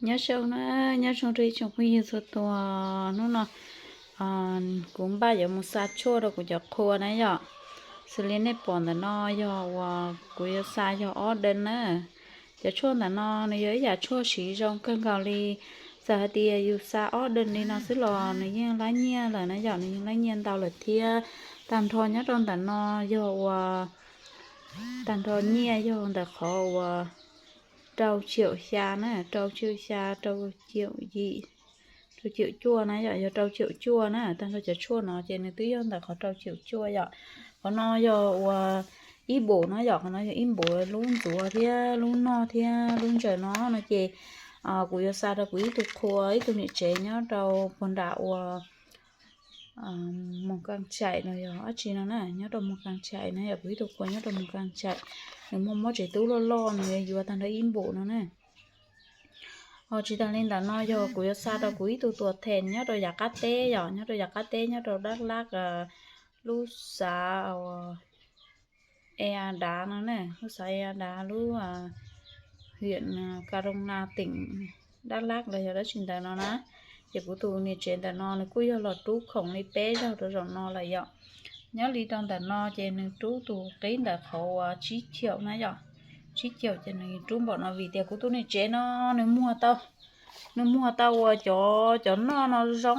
Nyob zoo na, nyob zoo rau ib tsoom phooj ywg txhua tus. Hnub no kuv npaj yuav mus xa tshuaj rau kuv cov qhua na yom. Xws li nej pom ntawm no yog uas kuv yuav xa yog ob dees na. Cov tshuaj ntawm no nws yog ib yam tshuaj siv zoo kawg nkaus li. Txawm hais tias yus xa ob dees li no xwb los nws yeej lab nyiaj lawm na yom, nws yeej lab nyiaj ntau lawm thiab. Tag nrho nyob rau ntawm no yog uas, tag nrho nyiaj yog ntawm qhov uas rau tsiaum xya na, rau tsiaum xya, rau tsiaum yim, rau tsiaum cuaj na yom, yog rau tsiaum cuaj na. Tag nrho cov tshuaj no ces nws twb yog ntawm qhov rau tsiaum cuaj yom. Qhov no yog uas ib npum no yom, qhov no yog ib npum lub ntxuav thiab lub noj thiab lub ntsaws no no ces kuv yuav xa rau kuv ib tug qhua, ib tug niam tsev nyob rau puag nram uas Moos Kaaj Chaim no yog dab tsi no na, nyob rau Moos Kaaj Chaim na yom, kuv ib tug qhua nyob rau Moos Kaaj Chaim, nws muaj mob tsev tub loj loj, nws yuav yuav tag nrho ib npum no na. Ho tsis tas li ntawm no yog kuv yuav xa rau kuv ib tug tuam them nyob rau yav qab teb yom, nyob rau yav qab teb nyob rau Dak Lak, lub xav Ea Dav no na, lub xav Ea Dav, lub huyện Krông Nang, tỉnh Đắk Lắk los yog dab tsi ntawd no na. Ces kuv tus niam tsev ntawm no nws kuj yog los rub khoom li peb zaug rau zaum no lawm yom. Nyob li rau ntawm no ces nws rub tus qib ntawm qhov uas tsib caum na yom, tsib caum ces nws rub npaum no vim tias kuv tus niam tsev no nws muag tau, nws muag tau uas cov, cov noj no zoo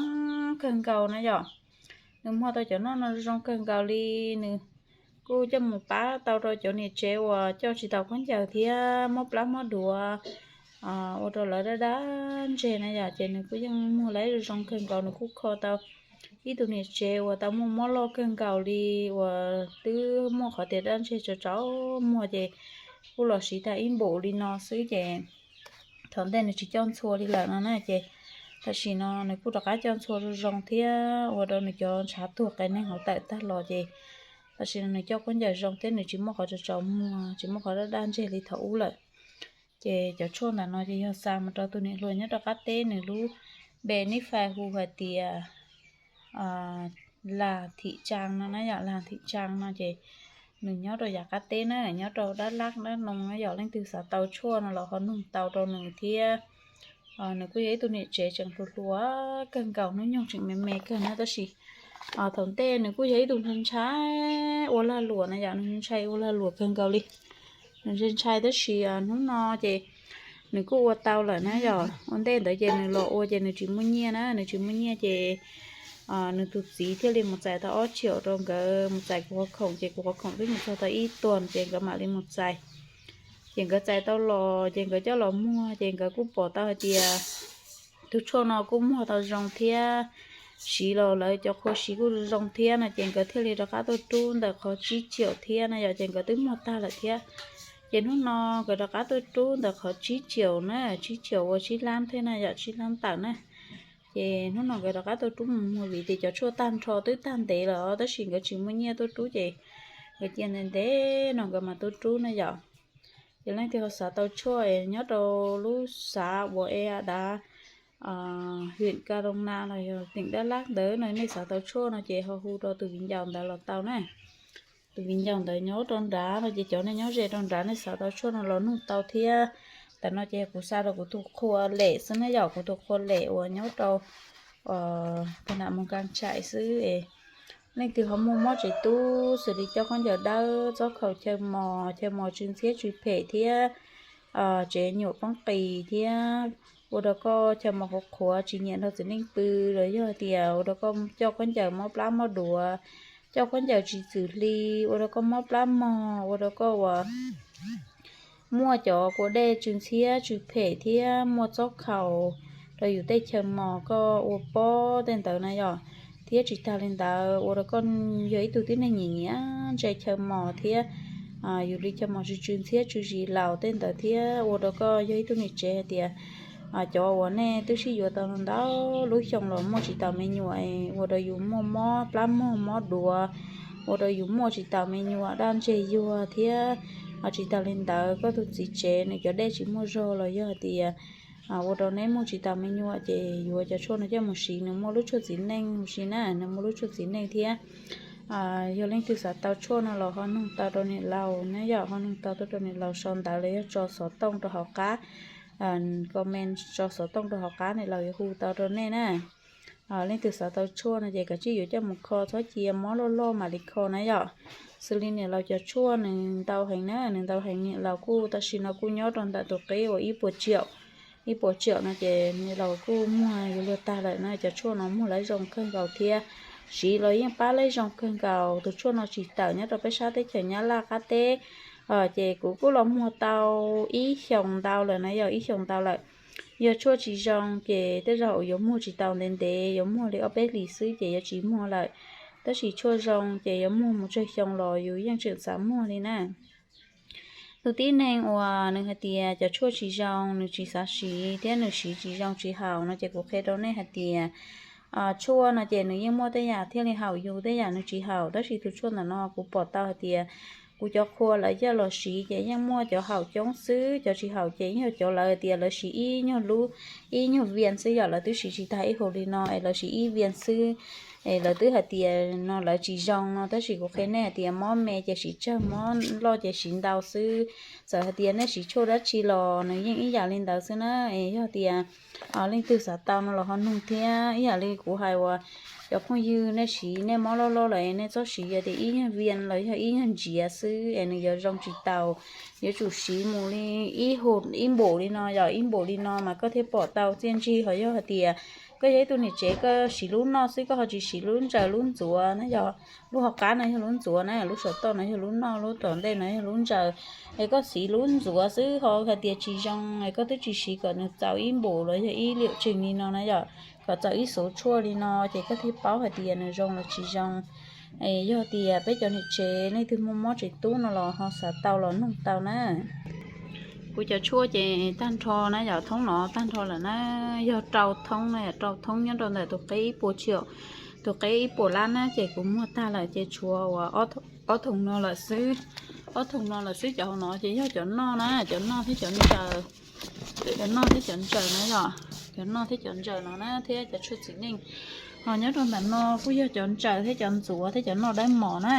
kawg nkaus na yom. Nws muag tau cov noj no zoo kawg nkaus li, nws kuj coj mus pab tau rau cov niam tsev uas coj tsis tau khaub ncaws thiab mob plab mob duav, ua rau lawv daj daj ntseg na yom, ces nws kuj yeej muag lawv zoo kawg nkaus, nws kuj kho tau ib tug niam tsev uas tau muaj mob loj kawg nkaus li, uas twb muaj qhov tias daj ntseg tsau tsau muag ces kuj los siv tag ib npum li no xwb ces thaum ntej nws tsis coj ntxhua li lawm no na, ces tam sim no nws kuj rov qab coj ntxhua zoo zoo thiab ua rau nws cov ntshav tuag qias neeg hauv tawm tag los ces tam sim no nws coj khaub ncaws zoo thiab nws tsis muaj qhov tsau tsau muag, tsis muaj qhov daj daj ntseg li thaum ub lawm. Ces cov tshuaj ntawm no ces yog xa mus rau tus niam hluas nyob rau qab teb, nws lub npe nib fais hu hais tias Lag Thim Tsang no na yom, Lag Thim Tsang no ces nws nyob rau yav qab teb na, nyob rau Dab Lab Dab Noo na yom. Leej twg xav tau tshuaj no los ho nug tau rau nws thiab. Nws kuj yog ib tug niam tsev tseem hluas hluas kawg nkaus, hnub nyoog tseem me me kawg na, tab sis thaum ntej nws kuj yog ib tug ntshai ntshai ua lag luam na yom, nws ntshai ua lag luam kawg nkaus li. Nws ntshai ntshai tab sis hnub no ces nws kuj ua tau lawm na yom. Ua ntej ntawd ces nws los ua ces nws tsis muaj nyiaj na, nws tsis muaj nyiaj ces nws tus txiv thiaj li mus txais tau ob caum rau nkawd, mus txais kuv qhov khoom ces kuv qhov khoom twb mus txog tau ib tuag ces nkawd mam li mus txais. Ces nkawd txais tau los ces nkawd coj los muag ces nkawd kuj pom tau hais tias tus tshuaj no kuj muag tau zoo thiab, siv los lawv cov qhua siv kuj zoo thiab no ces nkawd thiaj li rov qab tuaj rub ntawm qhov tsib caum thiab na yom, ces nkawd twb muag tag lawm thiab. Ces hnub no nkawd rov qab tuaj rub ntawm qhov tsib caum na, tsib caum ua tsib lab thiab na yom, tsib lab tawm na. Ces hnub no nkawd rov qab tuaj rub mus muag vim tias cov tshuaj tag nrho twb tag ntev lawm tab sis nkawd tsis muaj nyiaj tuaj rub ces nkawd cia ntev ntev no nkawd mam tuaj rub na yom. Ces leej twg ho xav tau tshuaj es nyob rau lub xav uas ea dav, hwm Ka Roo Na los yog teem Dab Lab ntawd no, nej xav tau tshuaj no ces ho hu rau tus viv ncaus ntawd los tau na. Tus viv ncaus ntawd nyob rau nrad no ces cov nej nyob ze rau nrad nej xav tau tshuaj no los nug tau thiab. Ntawm no ces kuv xa rau kuv tus qhua Lem xwb na yom, kuv tus qhua Lem uas nyob rau puag nram Moos Kaaj Chaim xwb es leej twg ho muaj mob tsev tub xws li coj khaub ncaws dawb, txob khaum chaw mos, chaw mos tsw ntxhiab tsw phem thiab tsev nyuam poob qis thiab ua rau koj chaw mos qhuav qhuav tsis nyiam nrog txiv neej pw, los yog tias ua rau koj coj khaub ncaws mob plab mob duav, coj khaub ncaws tsis txwm hli, ua rau koj mob plab mog, ua rau koj uas muaj cov kua dej tsw ntxhiab tsw phem thiab muaj txob khaum rau yus tej chaw mos koj ua pob tej ntawd na yom. Thiab tsis tag li ntawd ua rau koj yog ib tug tib neeg nyiam nyiam ntse chaw mos thiab yus li chaw mos tsw tsw ntxhiab tsw zis laus tej ntawd thiab ua rau koj yog ib tug niam tsev hais tias cov uas nej twb sib yuav tau ntau lub xyoo los muaj tsis taus me nyuam, ua rau yus muaj mob plab mog mob duav, ua rau yus muaj tsis taus me nyuam daj ntseg yuag thiab. Tsis tag li ntawd koj tus txiv tsev nws cov dej tsis muaj zog los yog hais tias ua rau neb muaj tsis taus me nyuam ces yuav cov tshuaj no coj mus siv, nws muaj lub tshuaj txiv neej huv si na, nws muaj lub tshuaj txiv neej thiab. Yog leej twg xav tau tshuaj no los ho nug tau rau niam laus na yom, ho nug tau tuaj rau niam laus sau ntawv los yog tso xov tooj rau hauv qab comment tso xov tooj rau hauv qab, niam laus yuav hu tau rau nej na. Leej twg xav tau tshuaj no ces kav tsij yuav coj mus kho, txhob cia mob loj loj mam li kho na yom. Xws li niam laus cov tshuaj nws ntau heev na, nws ntau heev, niam laus kuj tam sim no kuj nyob rau ntawm tus qib uas ib puas tsiaum, ib puas tsiaum no ces niam laus kuj muag yuav luag tag lawm na. Cov tshuaj no muag lawv zoo kawg nkaus thiab siv los yeej pab lawv zoo kawg nkaus. Tus tshuaj no tsis tawm nyob rau peb sab teb chaws Nyab Laj qab teb, ces kuv kuj los muag tau ib xyoos ntau lawm na, yog ib xyoos ntau lawm. Yog tshuaj tsis zoo ces tej zaum yuav muag tsis tau ntev ntev, yuav muag li ob peb hlis xwb ces yuav tsis muag lawm. Tab sis tshuaj zoo ces yuav muag mus tsawg xyoo los yus yeej tseem xav muag li na. Tus tib neeg uas nws hais tias cov tshuaj tsis zoo, nws tsis xav siv thiab nws siv tsis zoo tsis haum no ces kuv qhia rau nej hais tias tshuaj no ces nws yeej muaj tej yam thiaj li haum yus, tej yam nws tsis haum. Tab sis tus tshuaj ntawm no kuv pom tau hais tias kuv cov qhua lawv coj los siv ces yeej muaj cov haum coob xwb, cov tsis haum ces yeej yog cov lawv tias lawv siv ib nyuag lub, ib nyuag vias xwb yom, lawv twb siv tsis tag ib hus li no es lawv siv ib vias xwb es lawv twb hais tias no lawv tsis zoo no. Tab sis kuv qhia nej hais tias mob me ces siv tsawg, mob loj ces siv ntau xwb. Txawm hais tias nej siv tshuaj dab tsi los nws yeej ib yam li ntawd xwb na. Es yog tias leej twg xav tau no los ho nug thiab. Ib yam li kuv hais uas cov phooj ywg nej siv nej mob loj loj lawm nej txhob siv tias ib nyuag vias los yog ib nyuag ntsiav xwb es nws yuav zoo tsis taus. Yuav tsum siv mus li ib hus ib npum li no yom, ib npum li no mas koj thiaj pom tau txiaj ntsig. Ho yog hais tias koj yog ib tug niam tsev koj siv lub noj xwb koj ho tsis siv lub ntsaws lub ntxuav na yom, lub hauv qab no yog lub ntxuav na, lub saum toj no yog lub noj, lub tom ntej no yog lub ntsaws, es koj siv lub ntxuav xwb ho hais tias tsis zoo es koj twb tsis siv kom nws txaus ib npum los yog ib liam tswg li no na yom, kom txaus ib xuv tshuaj li no ces koj thiaj paub hais tias nws zoo los tsis zoo. Es yog tias peb cov niam tsev leej twg muaj mob tsev tub no los ho xav tau los nug tau na. Kuv cov tshuaj ces tag nrho na yom, thoob no tag nrho lawm na, yog rau thoob na, rau thoob nyob rau ntawm tus qib ib puas tsiaum, tus qib ib puas lab na ces kuv muag tag lawm ces tshuav uas ob thoom no lawm xwb. Ob thoom no lawm xwb, cov hauv no ces yog cov noj na, cov noj thiab cov ntsaws, cov noj thiab cov ntsaws na yom, cov noj thiab cov ntsaws no na thiab cov tshuaj txiv neej. Ho nyob rau ntawm no kuj yog cov ntsaws thiab cov ntxuav thiab cov noj dawb mos na.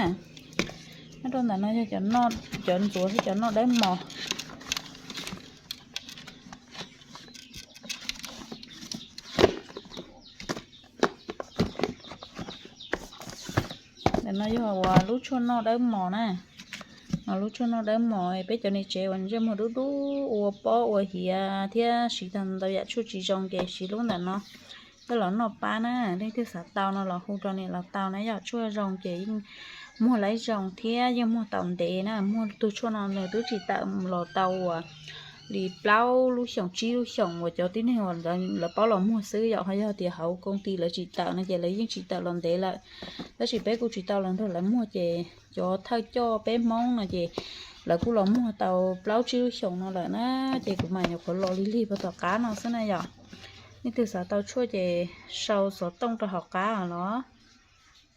Nyob rau ntawm no yog cov ntxuav thiab cov noj dawb mos. Ntawm no yog uas lub tshuaj noj dawb mos na. Lub tshuaj noj dawb mos peb cov niam tsev uas ntsej muag dub dub ua pob ua hiav thiab siv tag ntau yam tshuaj tsis zoo ces siv lub ntawm no coj los noj pab na. Leej twg xav tau no los hu rau niam laus tau na yom. Tshuaj zoo ces yeej muag lawv zoo thiab yeej muag tau ntev na. Muag tug tshuaj no nws twb tsis tawm los tau uas li plaub lub xyoos tsib lub xyoos uas cov tib neeg uas lawv paub los muag xwb yom. Ho yog tias hauv koom ti lawv tsis tawm no ces lawv yeej tsis tawm los ntev lawm. Tab sis peb kuj tsis tau los nrog lawv muag ces cov thawj coj peb Hmoob no ces lawv kuj los muag tau plaub tsib lub xyoos no lawm na. Ces kuv mas nyuam qhuav los lig lig puag tom qab no xwb na yom. Leej twg xav tau tshuaj ces sau xov tooj rau hauv qab los.